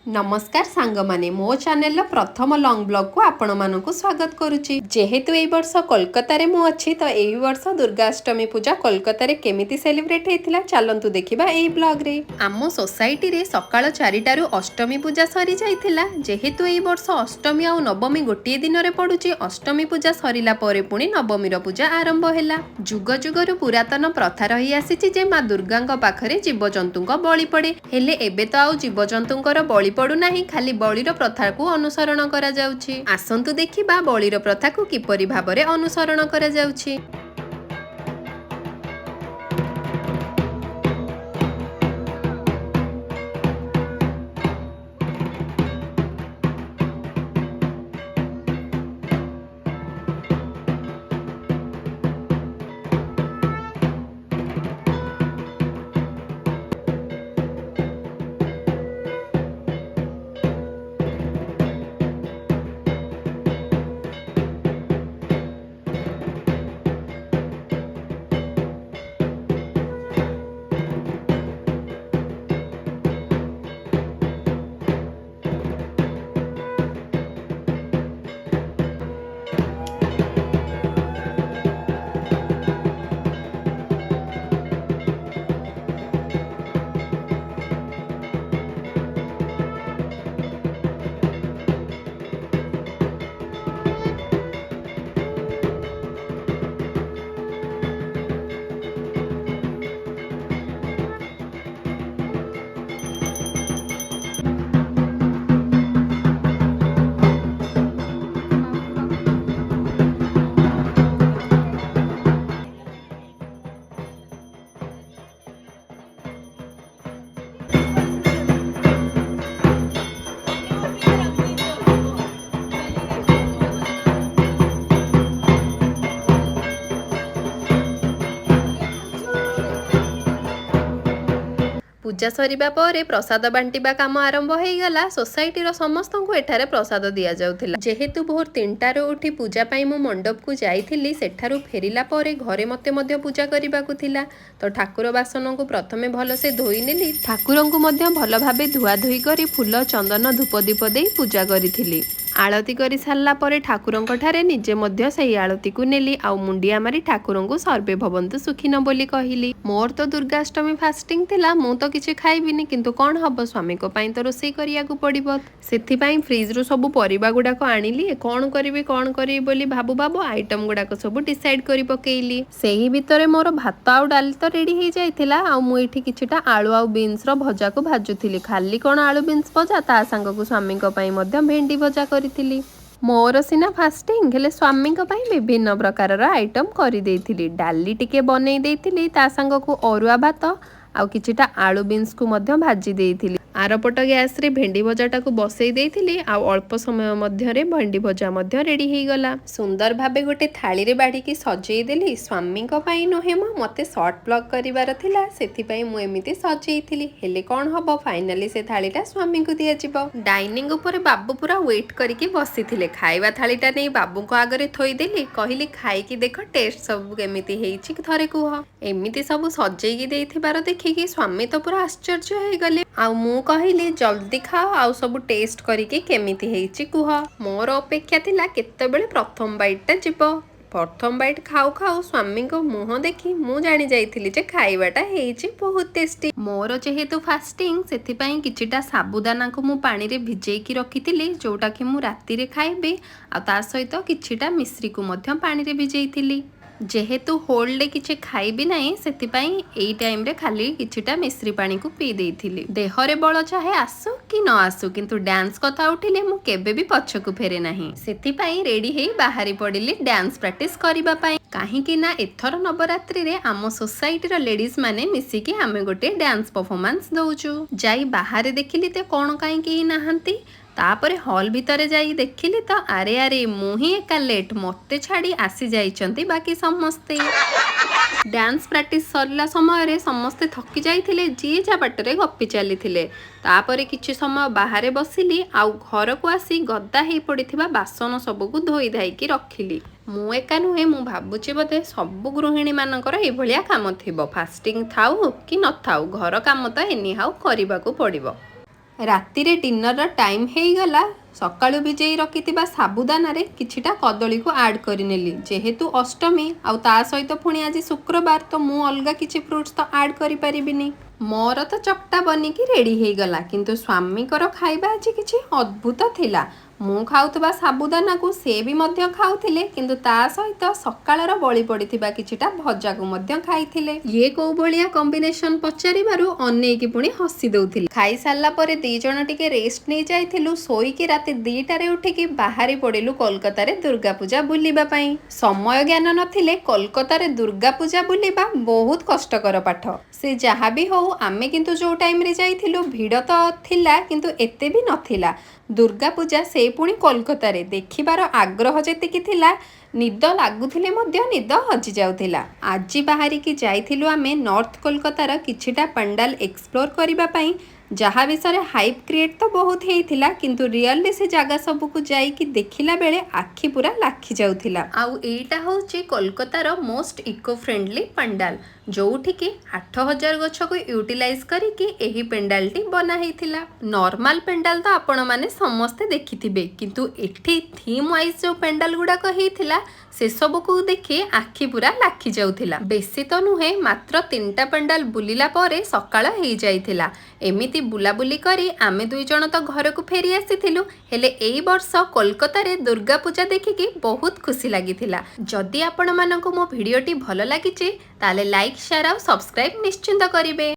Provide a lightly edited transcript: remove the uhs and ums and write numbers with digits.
ନମସ୍କାର ସାଙ୍ଗମାନେ, ମୋ ଚ୍ୟାନେଲର ପ୍ରଥମ ଲଙ୍ଗ ବ୍ଲଗକୁ ଆପଣମାନଙ୍କୁ ସ୍ୱାଗତ କରୁଛି। ଯେହେତୁ ଏଇ ବର୍ଷ କୋଲକାତାରେ ମୁଁ ଅଛି, ତ ଏହି ବର୍ଷ ଦୁର୍ଗାଷ୍ଟମୀ ପୂଜା କୋଲକାତାରେ କେମିତି ସେଲିବ୍ରେଟ୍ ହେଇଥିଲା, ଚାଲନ୍ତୁ ଦେଖିବା ଏଇ ବ୍ଲଗରେ। ଆମ ସୋସାଇଟିରେ ସକାଳ 4ଟାରୁ ଅଷ୍ଟମୀ ପୂଜା ସରିଯାଇଥିଲା। ଯେହେତୁ ଏଇ ବର୍ଷ ଅଷ୍ଟମୀ ଆଉ ନବମୀ ଗୋଟିଏ ଦିନରେ ପଡୁଛି, ଅଷ୍ଟମୀ ପୂଜା ସରିଲା ପରେ ପୁଣି ନବମୀର ପୂଜା ଆରମ୍ଭ ହେଲା। ଯୁଗ ଯୁଗରୁ ପୁରାତନ ପ୍ରଥା ରହି ଆସିଛି ଯେ ମା ଦୁର୍ଗାଙ୍କ ପାଖରେ ଜୀବଜନ୍ତୁଙ୍କ ବଳି ପଡେ। ହେଲେ ଏବେ ତ ଆଉ ଜୀବଜନ୍ତୁଙ୍କର ବଳି ପଡୁନାହିଁ, ଖାଲି ବଳିର ପ୍ରଥାକୁ ଅନୁସରଣ କରାଯାଉଛି। ଆସନ୍ତୁ ଦେଖିବା ବଳିର ପ୍ରଥାକୁ କିପରି ଭାବରେ ଅନୁସରଣ କରାଯାଉଛି। ପୂଜା ସରିବା ପରେ ପ୍ରସାଦ ବାଣ୍ଟିବା କାମ ଆରମ୍ଭ ହେଇଗଲା। ସୋସାଇଟିର ସମସ୍ତଙ୍କୁ ଏଠାରେ ପ୍ରସାଦ ଦିଆଯାଉଥିଲା। ଯେହେତୁ ଭୋର 3ଟାରୁ ଉଠି ପୂଜା ପାଇଁ ମୁଁ ମଣ୍ଡପକୁ ଯାଇଥିଲି, ସେଠାରୁ ଫେରିଲା ପରେ ଘରେ ମୋତେ ମଧ୍ୟ ପୂଜା କରିବାକୁ ଥିଲା। ତ ଠାକୁର ବାସନକୁ ପ୍ରଥମେ ଭଲସେ ଧୋଇ ନେଲି। ଠାକୁରଙ୍କୁ ମଧ୍ୟ ଭଲ ଭାବେ ଧୁଆ ଧୋଇ କରି ଫୁଲ, ଚନ୍ଦନ, ଧୂପ, ଦୀପ ଦେଇ ପୂଜା କରିଥିଲି। ଆଳତି କରି ସାରିଲା ପରେ ଠାକୁରଙ୍କ ଠାରେ ନିଜେ ମଧ୍ୟ ସେଇ ଆଳତିକୁ ନେଲି ଆଉ ମୁଣ୍ଡିଆ ମାରି ଠାକୁରଙ୍କୁ ସର୍ବେ ଭବନ୍ତୁ ସୁଖିନ ବୋଲି କହିଲି। ମୋର ତ ଦୁର୍ଗାଷ୍ଟମୀ ଫାଷ୍ଟିଂ ଥିଲା, ମୁଁ ତ କିଛି ଖାଇବିନି, କିନ୍ତୁ କ'ଣ ହବ, ସ୍ୱାମୀଙ୍କ ପାଇଁ ତ ରୋଷେଇ କରିବାକୁ ପଡ଼ିବ। ସେଥିପାଇଁ ଫ୍ରିଜରୁ ସବୁ ପରିବା ଗୁଡ଼ାକ ଆଣିଲି। କ'ଣ କରିବି, କ'ଣ କରିବି ବୋଲି ଭାବୁ ଭାବୁ ଆଇଟମ୍ ଗୁଡ଼ାକ ସବୁ ଡିସାଇଡ୍ କରି ପକେଇଲି। ସେହି ଭିତରେ ମୋର ଭାତ ଆଉ ଡାଲି ତ ରେଡ଼ି ହେଇଯାଇଥିଲା ଆଉ ମୁଁ ଏଇଠି କିଛିଟା ଆଳୁ ଆଉ ବିନ୍ସର ଭଜାକୁ ଭାଜୁଥିଲି। ଖାଲି କ'ଣ ଆଳୁ ବିନ୍ସ ଭଜା, ତା ସାଙ୍ଗକୁ ସ୍ୱାମୀଙ୍କ ପାଇଁ ମଧ୍ୟ ଭେଣ୍ଡି ଭଜା କରିଥିଲି। ମୋର ସିନା ଫାଷ୍ଟିଂ, ହେଲେ ସ୍ୱାମୀଙ୍କ ପାଇଁ ବିଭିନ୍ନ ପ୍ରକାରର ଆଇଟମ୍ କରିଦେଇଥିଲି। ଡାଲି ଟିକେ ବନେଇ ଦେଇଥିଲି, ତା ସାଙ୍ଗକୁ ଅରୁଆ ଭାତ ଆଉ କିଛିଟା ଆଳୁ ବିନ୍ସକୁ ମଧ୍ୟ ଭାଜି ଦେଇଥିଲି। ଆରପଟ ଗ୍ୟାସରେ ଭେଣ୍ଡି ଭଜାଟାକୁ ବସେଇ ଦେଇଥିଲି ଆଉ ଅଳ୍ପ ସମୟ ମଧ୍ୟରେ ଭେଣ୍ଡି ଭଜା ମଧ୍ୟ ରେଡ଼ି ହେଇଗଲା। ସୁନ୍ଦର ଭାବେ ଗୋଟେ ଥାଳିରେ ବାଢ଼ିକି ସଜେଇ ଦେଲି। ସ୍ୱାମୀଙ୍କ ପାଇଁ ନୁହେଁ ମ, ମୋତେ ସର୍ଟ ବ୍ଲଗ୍ କରିବାର ଥିଲା, ସେଥିପାଇଁ ମୁଁ ଏମିତି ସଜେଇଥିଲି। ହେଲେ କ'ଣ ହବ, ଫାଇନାଲି ସେ ଥାଳିଟା ସ୍ୱାମୀଙ୍କୁ ଦିଆଯିବ। ଡାଇନିଂ ଉପରେ ବାବୁ ପୁରା ୱେଟ୍ କରିକି ବସିଥିଲେ। ଖାଇବା ଥାଳିଟା ନେଇ ବାବୁଙ୍କ ଆଗରେ ଥୋଇଦେଲି। କହିଲି, ଖାଇକି ଦେଖ, ଟେଷ୍ଟ ସବୁ କେମିତି ହେଇଛି ଥରେ କୁହ। ଏମିତି ସବୁ ସଜେଇକି ଦେଇଥିବାର ଦେଖିକି ସ୍ୱାମୀ ତ ପୁରା ଆଶ୍ଚର୍ଯ୍ୟ ହେଇଗଲେ। ଆଉ ମୁଁ କହିଲି, ଜଲ୍ଦି ଖାଅ ଆଉ ସବୁ ଟେଷ୍ଟ କରିକି କେମିତି ହେଇଛି କୁହ। ମୋର ଅପେକ୍ଷା ଥିଲା କେତେବେଳେ ପ୍ରଥମ ବାଇଟଟା ଯିବ। ପ୍ରଥମ ବାଇଟ୍ ଖାଉ ଖାଉ ସ୍ୱାମୀଙ୍କ ମୁହଁ ଦେଖି ମୁଁ ଜାଣି ଯାଇଥିଲି ଯେ ଖାଇବାଟା ହେଇଛି ବହୁତ ଟେଷ୍ଟି। ମୋର ଯେହେତୁ ଫାଷ୍ଟିଂ, ସେଥିପାଇଁ କିଛିଟା ସାବୁଦାନାକୁ ମୁଁ ପାଣିରେ ଭିଜେଇକି ରଖିଥିଲି, ଯୋଉଟାକି ମୁଁ ରାତିରେ ଖାଇବି। ଆଉ ତା ସହିତ କିଛିଟା ମିଶ୍ରିକୁ ମଧ୍ୟ ପାଣିରେ ଭିଜେଇଥିଲି। ଯେହେତୁ ହୋଲ୍ ଡେ କିଛି ଖାଇବି ନାହିଁ, ସେଥିପାଇଁ ଏଇ ଟାଇମ୍ରେ ଖାଲି କିଛିଟା ମିଶ୍ରି ପାଣିକୁ ପିଇ ଦେଇଥିଲି। ଦେହରେ ବଳ ଚାହେ ଆସୁ କି ନ ଆସୁ, କିନ୍ତୁ ଡ୍ୟାନ୍ସ କଥା ଉଠିଲେ ମୁଁ କେବେ ବି ପଛକୁ ଫେରେ ନାହିଁ। ସେଥିପାଇଁ ରେଡ଼ି ହେଇ ବାହାରି ପଡ଼ିଲି ଡ୍ୟାନ୍ସ ପ୍ରାକ୍ଟିସ୍ କରିବା ପାଇଁ। କାହିଁକି ନା ଏଥର ନବରାତ୍ରିରେ ଆମ ସୋସାଇଟିର ଲେଡିଜ୍ ମାନେ ମିଶିକି ଆମେ ଗୋଟେ ଡ୍ୟାନ୍ସ ପରଫର୍ମାନ୍ସ ଦଉଛୁ। ଯାଇ ବାହାରେ ଦେଖିଲି ତ କ'ଣ କାହିଁ କେହି ନାହାନ୍ତି। ତାପରେ ହଲ୍ ଭିତରେ ଯାଇ ଦେଖିଲି ତ ଆରେ ଆରେ, ମୁଁ ହିଁ ଏକା ଲେଟ୍, ମୋତେ ଛାଡ଼ି ଆସିଯାଇଛନ୍ତି ବାକି ସମସ୍ତେ। ଡ୍ୟାନ୍ସ ପ୍ରାକ୍ଟିସ୍ ସରିଲା ସମୟରେ ସମସ୍ତେ ଥକି ଯାଇଥିଲେ, ଯିଏ ଯାହା ବାଟରେ ଗପି ଚାଲିଥିଲେ। ତାପରେ କିଛି ସମୟ ବାହାରେ ବସିଲି ଆଉ ଘରକୁ ଆସି ଗଦା ହେଇ ପଡ଼ିଥିବା ବାସନ ସବୁକୁ ଧୋଇ ଧାଇକି ରଖିଲି। ମୁଁ ଏକା ନୁହେଁ, ମୁଁ ଭାବୁଛି ବୋଧେ ସବୁ ଗୃହିଣୀମାନଙ୍କର ଏଇଭଳିଆ କାମ ଥିବ। ଫାଷ୍ଟିଂ ଥାଉ କି ନଥାଉ, ଘର କାମ ତ ଏନିହାଉ କରିବାକୁ ପଡ଼ିବ। ରାତିରେ ଡିନରର ଟାଇମ୍ ହେଇଗଲା। ସକାଳୁ ଭିଜେଇ ରଖିଥିବା ସାବୁଦାନାରେ କିଛିଟା କଦଳୀକୁ ଆଡ଼୍ କରିନେଲି। ଯେହେତୁ ଅଷ୍ଟମୀ ଆଉ ତା ସହିତ ପୁଣି ଆଜି ଶୁକ୍ରବାର, ତ ମୁଁ ଅଲଗା କିଛି ଫ୍ରୁଟ୍ସ ତ ଆଡ଼୍ କରିପାରିବିନି। ମୋର ତ ଚକଟା ବନିକି ରେଡ଼ି ହେଇଗଲା, କିନ୍ତୁ ସ୍ୱାମୀଙ୍କର ଖାଇବା ଆଜି କିଛି ଅଦ୍ଭୁତ ଥିଲା। ମୁଁ ଖାଉଥିବା ସାବୁଦାନାକୁ ସେ ବି ମଧ୍ୟ ଖାଉଥିଲେ, କିନ୍ତୁ ତା ସହିତ ସକାଳର ବଳି ପଡ଼ିଥିବା କିଛିଟା ଭଜାକୁ ମଧ୍ୟ ଖାଇଥିଲେ। ଇଏ କୋଉ ଭଳିଆ କମ୍ବିନେସନ୍ ପଚାରିବାରୁ ଅନେଇକି ପୁଣି ହସି ଦଉଥିଲେ। ଖାଇସାରିଲା ପରେ ଦି ଜଣ ଟିକେ ରେଷ୍ଟ ନେଇ ଯାଇଥିଲୁ। ଶୋଇକି ରାତି 2ଟାରେ ଉଠିକି ବାହାରି ପଡ଼ିଲୁ କୋଲକାତାରେ ଦୁର୍ଗା ପୂଜା ବୁଲିବା ପାଇଁ। ସମୟ ଜ୍ଞାନ ନଥିଲେ କୋଲକାତାରେ ଦୁର୍ଗା ପୂଜା ବୁଲିବା ବହୁତ କଷ୍ଟକର ପାଠ। ସେ ଯାହା ବି ହଉ, ଆମେ କିନ୍ତୁ ଯୋଉ ଟାଇମରେ ଯାଇଥିଲୁ ଭିଡ଼ ତ ଥିଲା, କିନ୍ତୁ ଏତେ ବି ନଥିଲା। ଦୁର୍ଗା ପୂଜା, ସେ ପୁଣି କୋଲକାତାରେ ଦେଖିବାର ଆଗ୍ରହ ଯେତିକି ଥିଲା, ନିଦ ଲାଗୁଥିଲେ ମଧ୍ୟ ନିଦ ହଜି ଯାଉଥିଲା। ଆଜି ବାହାରିକି ଯାଇଥିଲୁ ଆମେ ନର୍ଥ କୋଲକାତାର କିଛିଟା ପଣ୍ଡାଲ ଏକ୍ସପ୍ଲୋର କରିବା ପାଇଁ, ଯାହା ବିଷୟରେ ହାଇପ୍ କ୍ରିଏଟ୍ ତ ବହୁତ ହେଇଥିଲା, କିନ୍ତୁ ରିଅଲି ସେ ଜାଗା ସବୁକୁ ଯାଇକି ଦେଖିଲା ବେଳେ ଆଖି ପୁରା ଲାଖି ଯାଉଥିଲା। ଆଉ ଏଇଟା ହେଉଛି କୋଲକାତାର ମୋଷ୍ଟ ଇକୋ ଫ୍ରେଣ୍ଡଲି ପଣ୍ଡାଲ, ଯୋଉଠିକି 8000 ଗଛକୁ ୟୁଟିଲାଇଜ୍ କରିକି ଏହି ପେଣ୍ଡାଲଟି ବନା ହେଇଥିଲା। ନର୍ମାଲ ପେଣ୍ଡାଲ ତ ଆପଣମାନେ ସମସ୍ତେ ଦେଖିଥିବେ, କିନ୍ତୁ ଏଠି ଥିମ୍ ୱାଇଜ୍ ଯୋଉ ପେଣ୍ଡାଲ ଗୁଡ଼ାକ ହେଇଥିଲା, ସେସବୁକୁ ଦେଖି ଆଖି ପୁରା ଲାଖି ଯାଉଥିଲା। ବେଶୀ ତ ନୁହେଁ, ମାତ୍ର ତିନିଟା ପେଣ୍ଡାଲ ବୁଲିଲା ପରେ ସକାଳ ହେଇଯାଇଥିଲା। ଏମିତି ବୁଲାବୁଲି କରି ଆମେ ଦୁଇ ଜଣ ତ ଘରକୁ ଫେରି ଆସିଥିଲୁ, ହେଲେ ଏଇ ବର୍ଷ କୋଲକାତାରେ ଦୁର୍ଗା ପୂଜା ଦେଖିକି ବହୁତ ଖୁସି ଲାଗିଥିଲା। ଯଦି ଆପଣମାନଙ୍କୁ ମୋ ଭିଡ଼ିଓଟି ଭଲ ଲାଗିଛି, ତାହେଲେ ଲାଇକ୍, ସେୟାର ଆଉ ସବସ୍କ୍ରାଇବ୍ ନିଶ୍ଚିନ୍ତ କରିବେ।